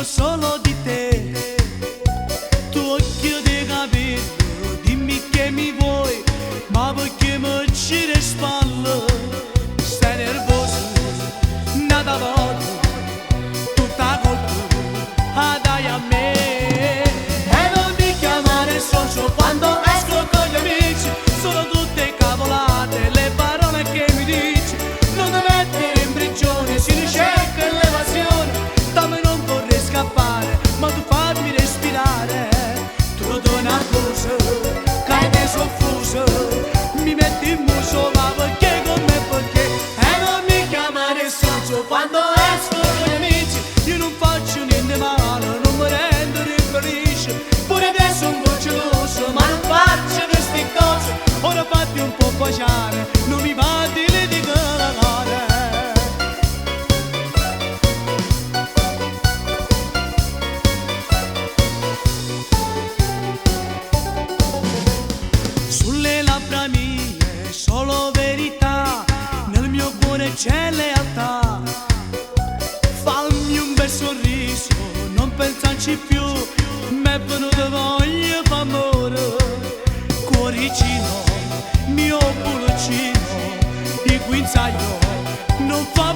bisogno solo di te. Tu occhio di capello, dimmi che mi vuoi, ma perché mi giri le spalle? Stai nervoso, nata volta, tutta colpa, dai a me. E non mi chiamare socio quando esco con gli amici, sono tutte cavolate le parole che mi dici. Non ti mettere in prigione, si ricerca l'evasione, da me non vorrei scappare, ma tu fammi respirare. Tu do una cosa, che ti soffuso, mi metti in muso, ma perché con me perché? E non mi chiamare socio quando esco con gli amici, io non faccio niente male, non mi rendo infelice, pure adesso un po' geloso, ma non faccio queste cose, ora fatti un po' baciare, non mi va di litigare. Sulle labbra mie solo verità, nel mio cuore c'è lealtà. Fammi un bel sorriso, non pensarci più, mi è venuta voglia f'amore. Cuoricino, mio pulcino, di guinzaglio, non fa